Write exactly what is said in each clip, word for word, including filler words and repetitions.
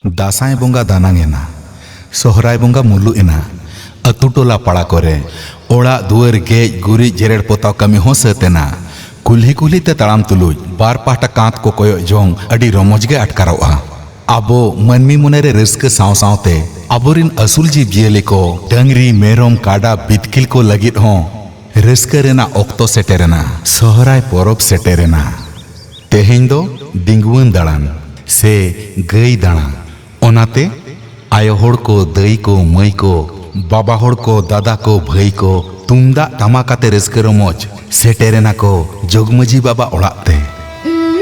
ᱫᱟᱸᱥᱟᱭ ᱵᱚᱸᱜᱟ ᱫᱟᱱᱟᱝ ᱮᱱᱟ, ᱥᱚᱦᱨᱟᱭ ᱵᱚᱸᱜᱟ ᱢᱩᱞᱩᱜ ᱮᱱᱟ᱾ ᱟᱹᱛᱩ ᱴᱚᱞᱟ ᱯᱟᱲᱟ ᱠᱚᱨᱮ ᱚᱲᱟᱜ ᱫᱩᱣᱟᱹᱨ ᱜᱮᱡ ᱜᱩᱨᱤᱡ ᱡᱮᱨᱮᱲ ᱯᱚᱛᱟᱣ ᱠᱟᱹᱢᱤ ᱦᱚᱸ ᱥᱟᱹᱛ ᱮᱱᱟ᱾ ᱠᱩᱞᱦᱤ ᱠᱩᱞᱦᱤ ᱛᱮ ᱛᱟᱲᱟᱢ ᱛᱩᱞᱩᱡ ᱵᱟᱨ ᱯᱟᱦᱴᱟ ᱠᱟᱸᱛ ᱠᱚ ᱠᱚᱭᱚᱜ ᱡᱚᱝ ᱟᱹᱰᱤ ᱨᱚᱢᱚᱡᱽ ᱜᱮ ᱟᱴᱠᱟᱨᱚᱜᱼᱟ᱾ ᱟᱵᱚ ᱢᱟᱹᱱᱢᱤ ᱢᱚᱱᱮᱨᱮ ᱨᱟᱹᱥᱠᱟᱹ ᱥᱟᱶ ᱥᱟᱶᱛᱮ ᱟᱵᱚᱨᱤᱱ ᱟᱹᱥᱩᱞ ᱡᱤᱵᱽ ᱡᱤᱭᱟᱹᱞᱤ ᱠᱚ, ᱰᱟᱹᱝᱨᱤ, ᱢᱮᱨᱚᱢ, ᱠᱟᱰᱟ, ᱵᱤᱛᱠᱤᱞ ᱠᱚ ᱞᱟᱹᱜᱤᱫ ᱦᱚᱸ ᱨᱟᱹᱥᱠᱟᱹ ᱨᱮᱱᱟᱜ ᱚᱠᱛᱚ ᱥᱮᱴᱮᱨᱮᱱᱟ᱾ ᱥᱚᱦᱨᱟᱭ ᱯᱚᱨᱚᱵᱽ ᱥᱮᱴᱮᱨᱮᱱᱟ᱾ ᱛᱮᱦᱮᱧ ᱫᱚ ᱰᱤᱸᱜᱩᱣᱟᱹᱱ ᱫᱟᱬᱟᱱ ᱥᱮ ᱜᱟᱹᱭ ᱫᱟᱬᱟ᱾ ᱚᱱᱟᱛᱮ ᱟᱭᱳ ᱦᱚᱲ ᱠᱚ, ᱫᱟᱹᱭ ᱠᱚ, ᱢᱟᱹᱭ ᱠᱚ, ᱵᱟᱵᱟ ᱦᱚᱲ ᱠᱚ, ᱫᱟᱫᱟ ᱠᱚ, ᱵᱷᱟᱹᱭ ᱠᱚ, ᱛᱩᱢᱫᱟᱜ ᱴᱟᱢᱟᱠ ᱟᱛᱮ ᱨᱟᱹᱥᱠᱟᱹ ᱨᱚᱢᱚᱡᱽ ᱥᱮᱴᱮᱨᱮᱱᱟ ᱠᱚ ᱡᱚᱜᱽᱢᱟᱹᱡᱷᱤ ᱵᱟᱵᱟ ᱚᱲᱟᱜ ᱛᱮ᱾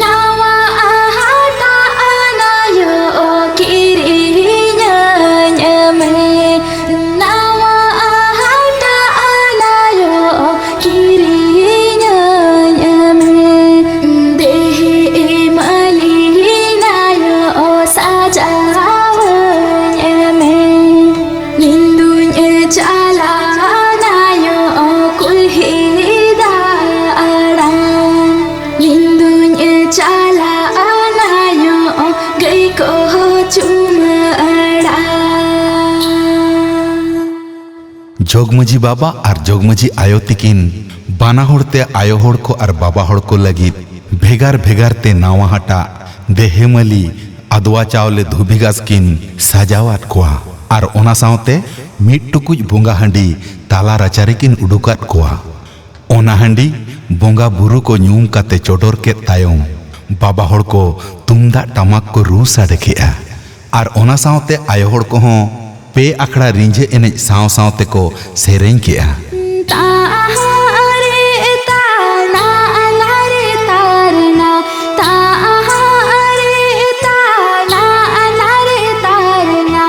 ᱱᱟᱣᱟ ᱦᱟᱴᱟᱜ ᱱᱟᱭᱚ ᱠᱤᱨᱤᱧᱟᱹᱧ ᱢᱮ, ᱱᱟᱣᱟ ᱦᱟᱴᱟᱜ ᱱᱟᱭᱚ ᱠᱤᱨᱤᱧᱟᱹᱧ ᱢᱮ, ᱫᱮᱦᱮ ᱢᱟᱹᱞᱤ ᱱᱟᱭᱚ ᱥᱟᱡᱟᱣᱟᱹᱧ ᱢᱮ᱾ ᱤᱧ ᱫᱩᱧ ᱪᱟᱞᱟᱣ ᱱᱟᱭᱚ ᱠᱩᱞᱦᱤ ᱫᱟᱬᱟᱱ, ᱤᱧ ᱫᱩᱧ ᱪᱟᱞᱟᱣ ᱱᱟᱭᱚ ᱜᱟᱹᱭ ᱠᱚ ᱪᱩᱢᱟᱹᱲᱟ᱾ ᱡᱚᱜᱽᱢᱟᱹᱡᱷᱤ ᱵᱟᱵᱟ ᱟᱨ ᱡᱚᱜᱽᱢᱟᱹᱡᱷᱤ ᱟᱭᱳ ᱛᱤᱠᱤᱱ ᱵᱟᱱᱟ ᱦᱚᱲ ᱛᱮ ᱟᱭᱳ ᱦᱚᱲ ᱠᱚ ᱟᱨ ᱵᱟᱵᱟ ᱦᱚᱲ ᱠᱚ ᱞᱟᱹᱜᱤᱫ ᱵᱷᱮᱜᱟᱨ ᱵᱷᱮᱜᱟᱨ ᱛᱮ ᱱᱟᱣᱟ ᱦᱟᱴᱟᱜ, ᱫᱮᱦᱮᱢᱟᱹᱞᱤ, ᱟᱫᱽᱣᱟ ᱪᱟᱣᱞᱮ, ᱫᱷᱩᱵᱤ ᱜᱷᱟᱥ ᱠᱤᱱ ᱥᱟᱡᱟᱣᱟᱫ ᱠᱚᱣᱟ ᱟᱨ ᱚᱱᱟ ᱥᱟᱶᱛᱮ ᱢᱤᱫ ᱴᱩᱠᱩᱡ ᱵᱚᱸᱜᱟ ᱦᱟᱺᱰᱤ ᱛᱟᱞᱟ ᱨᱟᱪᱟ ᱨᱮᱠᱤᱱ ᱩᱰᱩᱠᱟᱫ ᱠᱚᱣᱟ᱾ ᱚᱱᱟ ᱦᱟᱺᱰᱤ ᱵᱚᱸᱜᱟ ᱵᱩᱨᱩ ᱠᱚ ᱧᱩᱢ ᱠᱟᱛᱮ ᱪᱚᱰᱚᱨ ᱠᱮᱫ ᱛᱟᱭᱚᱢ, ᱵᱟᱵᱟ ᱦᱚᱲ ᱠᱚ ᱛᱩᱢᱫᱟᱜ ᱴᱟᱢᱟᱠ ᱠᱚ ᱨᱩ ᱥᱟᱰᱮ ᱠᱮᱫᱼᱟ ᱟᱨ ᱚᱱᱟ ᱥᱟᱶᱛᱮ ᱟᱭᱳ ᱦᱚᱲ ᱠᱚᱦᱚᱸ ᱯᱮ ᱟᱠᱷᱲᱟ ᱨᱤᱸᱡᱷᱟᱹ ᱮᱱᱮᱡ ᱥᱟᱶ ᱥᱟᱶ ᱛᱮᱠᱚ ᱥᱮᱨᱮᱧ ᱠᱮᱜᱼᱟ᱾ ᱛᱟᱦᱟᱨᱮ ᱛᱟᱱᱟ ᱟᱱᱟᱨᱮ ᱛᱟᱨᱱᱟ, ᱛᱟᱦᱟᱨᱮ ᱛᱟᱱᱟ ᱟᱱᱟᱨᱮ ᱛᱟᱨᱱᱟ,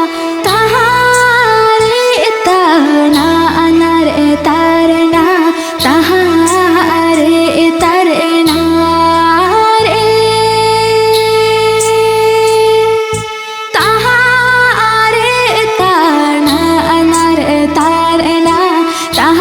ᱛᱟᱦᱟᱨᱮ ᱛᱟᱱᱟ ᱟᱱᱟᱨᱮ ᱛᱟᱨᱱᱟ, ᱛᱟᱦᱟᱨᱮ ᱛᱟᱨᱱᱟ ᱨᱮ᱾ ᱛᱟᱦᱟᱨᱮ ᱛᱟᱱᱟ ᱟᱱᱟᱨᱮ ᱛᱟᱨᱱᱟ, ᱛᱟᱦᱟᱨᱮ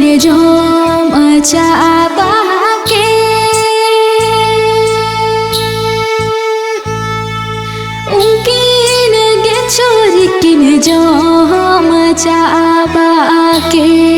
ᱡᱚᱢ ᱪᱟᱵᱟ ᱠᱮᱫ᱾ ᱩᱱᱠᱤᱱ ᱜᱮ ᱪᱩᱨᱤ ᱠᱤᱱ ᱡᱚᱢ ᱪᱟᱵᱟ ᱠᱮᱫ᱾